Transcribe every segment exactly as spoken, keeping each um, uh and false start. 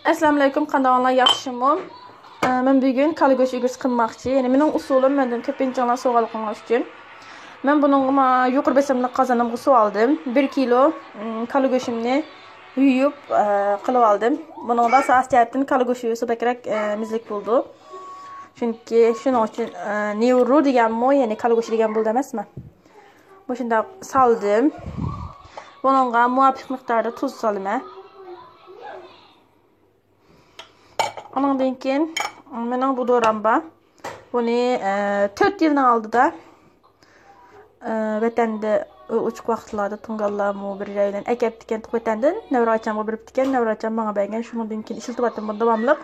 ئەسسالامۇئەلەيكۇم، قانداقلار، ياخشىمۇ؟ ئە، مەن بۈگۈن كالا گۆشى ئۈگرىسى قىلماقچى. يەنى مېنىڭ ئۇسۇلۇم، مەندىن كۆپىنچىڭلار سوئال قىلغان ئۈچۈن. مەن بۇنىڭغا ما-، يۇقىرى بېسىملىق قازاننامغا سۇ ئالدىم. بىر كىلو، ئىم، كالا گۆشۈمنى يۇيۇپ، ئە، قىلىپ ئالدىم. بۇنىڭدا سائەت جەھەتتىن كالا گۆشى يۇيۇلسا بەكرەك، ئە، مېزىلىك بولىدۇ. چۈنكى شۇنىڭ ئۈچۈن، ئە، نېرۇ دېگەنمۇ، يەنى كالا گۆشى دېگەن بولىدۇ ئەمەسمۇ؟ مۇشۇنداق سالدىم. بۇنىڭغا مۇۋاپىق مىقداردا تۇز سالىمەن. ئۇنىڭدىن كېيىن مېنىڭ بۇ دورام بار. بۇنى، ئە، تۆت يىلنىڭ ئالدىدا، ئە، ۋەتەندە ئوچۇق ۋاقىتلاردا تۇڭگانلارمۇ بىرەيلەن ئەكەپتىكەن ۋەتەندىن. نەۋرە ئاچامغا بېرىپتىكەن، نەۋرە ئاچام ماڭا بەرگەن. شۇنىڭدىن كېيىن ئىشلىتىۋاتىمەن بۇنى داۋاملىق.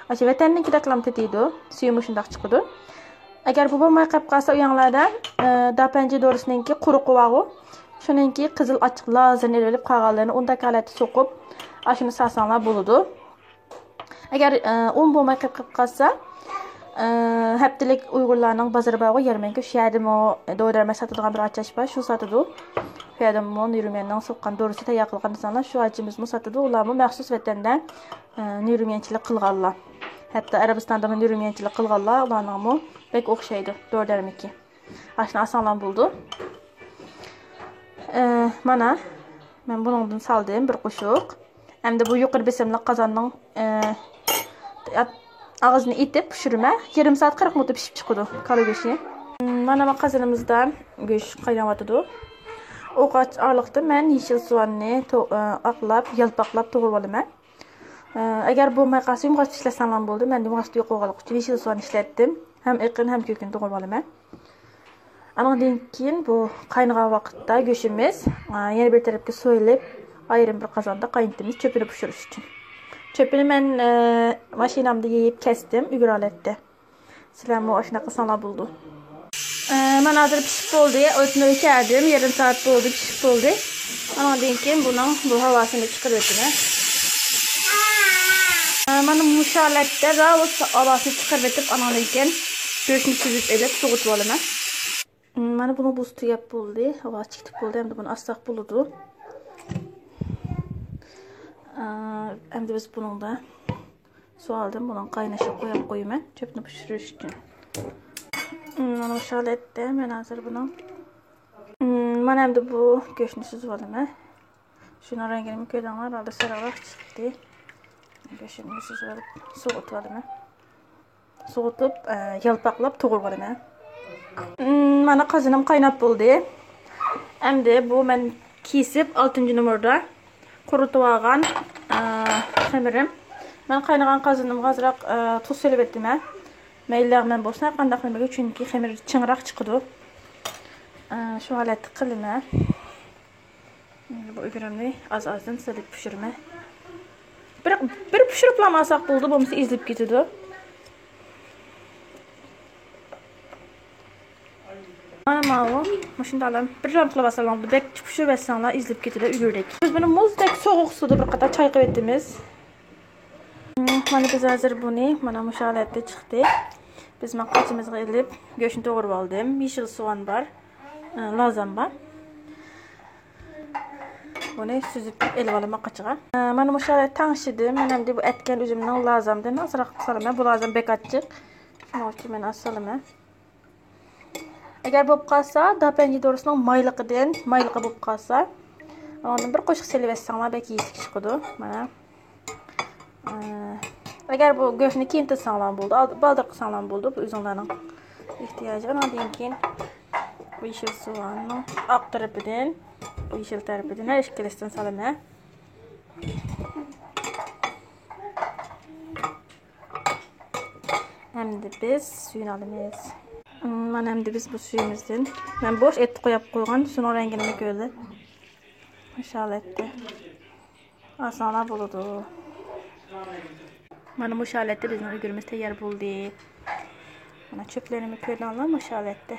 ئاشۇ ۋەتەننىڭكىدەكلام تېتىيدۇ. سۈيى مۇشۇنداق چىقىدۇ. ئەگەر بۇ بولماي قېلىپ قالسا، ئۆيۈڭلاردا، ئە، داپەنجى دورىسىنىڭكى قۇرۇقى بارغۇ. شۇنىڭكى قىزىل ئاچچىق لازىرىنى ئېلىۋېلىپ، قالغانلىرىنى ئۇنداق ھالەتتە سوقۇپ، ئاشۇنى سالساڭلار بولىدۇ. ئەگەر، ئە، ئۇن بولماي قېلىپ قېلىپ قالسا، ئە، ھەپتىلىك ئۇيغۇرلارنىڭ بازىرى بارغۇ، يەرمەنكە، شۇ يەردىمۇ دورا دەرمەن ساتىدىغان بىر ئاچاش بار، شۇ ساتىدۇ. شۇ يەردىمۇ نېرۇمەننىڭ سوققان دورىسى تەييار قىلغان دېسەڭلار، شۇ ئاچىمىزمۇ ساتىدۇ. ئۇلارمۇ مەخسۇس ۋەتەندە، ئە، نېرۇمەنچىلىك قىلغانلار. ھەتتا ئەرەبىستاندىمۇ نېرۇمەنچىلىك قىلغانلار، ئۇلارنىڭمۇ بەك ئوخشايدۇ دورا دەرمىكى. ئاشۇنى ئالساڭلار بولىدۇ. ئە، مانا، مەن بۇنىڭدىن سالدىم بىر قوشۇق. ئەمدى بۇ يۇقىرى بېسىملىق قازاننىڭ، ئە، ئاغزىنى ئېتىپ پىشۇرىمەن. يېرىم سائەت، قىرىق مىنۇتتا پىشىپ چىقىدۇ كالا گۆشى. مانا، ما قازىنىمىزدا گۆش قايناۋاتىدۇ. ئۇ ئارىلىقتا مەن يېشىل سوئاننى تو-، ئە، ئاقلاپ، يالپاقلاپ توغرىۋالىمەن. ئە، ئەگەر بولماي قالسا، يۇمغاچ ئىشلەتسەڭلار بولىدۇ. مەن يۇمغاچ يوق بولغانلىقى ئۈچۈن يېشىل سوئان ئىشلەتتىم. ھەم ئېقىن، ھەم كۆكىنى توغرىۋالىمەن. ئانىڭدىن كېيىن بۇ قاينىغان ۋاقىتتا گۆشىمىز، ئا، يەنە بىر تەرەپكە سويۇلۇپ، ئايرىم بىر قازاندا قاينىتىمىز، چۆپىنى پىشۇرۇش ئۈچۈن. چۆپىنى مەن، ئە، ماشىنامدا يېيىپ كەستىم، ئۈگرە ھالەتتە. سىلەرمۇ ئاشۇنداق قىلساڭلار بولىدۇ. ئە، مانا ھازىر پىشىپ بولدى. ئوتنى ئۆچۈردۈم. يېرىم سائەت بولدى، پىشىپ بولدى. ئانىڭدىن كېيىن بۇنىڭ بۇ ھاۋاسىنى چىقىرىۋېتىمەن. ئە، مانا مۇشۇ ھالەتتە راۋۇس ھاۋاسىنى چىقىرىۋېتىپ، ئانىڭدىن كېيىن گۆشنى سۈزۈپ ئېلىپ سوغۇتۇۋالىمەن. مانا بۇنىڭ بۇزى تۈگەپ بولدى. ھاۋاسى چىقىپ بولدى. ئەمدى بۇنى ئاسساق بولىدۇ. ئە، ئەمدى بىز بۇنىڭدا سۇ ئالدىم، بۇنىڭ قاينىشىغا قويۇپ قويىمەن، چۆپنى پىشۇرۇش ئۈچۈن. مم، مانا مۇشۇ ھالەتتە مەن ھازىر بۇنىڭ، مم، مانا ئەمدى بۇ گۆشنى سۈزۈپ ئالىمەن. شۇنىڭ رەڭگىنىمۇ كۆردۈڭلار، ھازىر سېرىقراق چىقتى. گۆشۈمنى سۈزۈپ ئېلىپ سوغۇتۇپ ئالىمەن. سوغۇتۇپ، ئە، يالپاقلاپ توغرىۋالىمەن. مم، مانا قازىنىم قايناپ بولدى. ئەمدى بۇ مەن كېسىپ ئالتىنچى نومۇردا قۇرۇتۇۋالغان، ئە، خېمىرىم. مەن قاينىغان قازىنىمغا ئازراق، ئە، تۇز سېلىۋېتىمەن. مەيلى لەغمەن بولسۇن، ھەر قانداق نېمىگە، چۈنكى خېمىر چىڭراق چىقىدۇ. ئە، شۇ ھالەتتە قىلىمەن. ئەمدى بۇ ئۈگرەمنى ئاز-ئازدىن سېلىپ پىشۇرىمەن. بىر، بىر پىشۇرۇپلا ئالساق بولىدۇ، بولمىسا ئېزىلىپ كېتىدۇ. مانا ماۋۇ، مۇشۇنداقلا بىر لام قىلىپ ئالساڭلار، بەك پىشۇرۇۋەتسەڭلار ئېزىلىپ كېتىدۇ ئۈگرىدەك. بىز بۇنى مۇزدەك سوغۇق سۇدا بىر قاتار چايقاپ ئۆتىمىز. مانا بىز ھازىر بۇنى، مانا مۇشۇ ھالەتتە چىقتى. بىز مانا قاچىمىزغا ئېلىپ، گۆشنى توغرىۋالدىم. يېشىل سوغان بار، ئە، لازان بار. بۇنى سۈزۈپ ئېلىۋالىمەن قاچىغا. ئە، مانا مۇشۇ ھالەتتە تەڭشىدىم. مەن ئەمدى بۇ ئەتكەن ئۈزۈمنىڭ لازاندىن ئازراق سالىمەن. بۇ لازان بەك ئاچچىق. شۇنىڭ ئۈچۈن مەن ئاز سالىمەن. ئەگەر بولۇپ قالسا، داپەنجى دورىسىنىڭ مايلىقىدىن، مايلىقى بولۇپ قالسا، ئۇنىڭدىن بىر قوشۇق سېلىۋەتسەڭلار بەك يېيىشلىك چىقىدۇ. مانا. ئە، ئەگەر بۇ گۆشنى كېيىن تىلساڭلار بولىدۇ، ئال-، بالدۇر قىلساڭلار بولىدۇ، بۇ ئۆزۈڭلارنىڭ ئېھتىياجى. ئانىڭدىن كېيىن بۇ يېشىل سوغاننىڭ ئاق تەرىپىدىن، بۇ يېشىل تەرىپىدىن ھەر ئىككىلىسىدىن سالىمەن. ئەمدى بىز سۈيىنى ئالىمىز. مانا ئەمدى بىز بۇ سۈيىمىزدىن، مەن بوش ئەتتە قويۇپ قويغان سۇنىڭ رەڭگىنىمۇ كۆردى. مۇشۇ ھالەتتە ئالساڭلار بولىدۇ. مانا مۇشۇ ھالەتتە بىزنىڭ ئۈگرىمىز تەييار بولدى. مانا چۆپلىرىنىمۇ كۆردۈڭلار مۇشۇ ھالەتتە.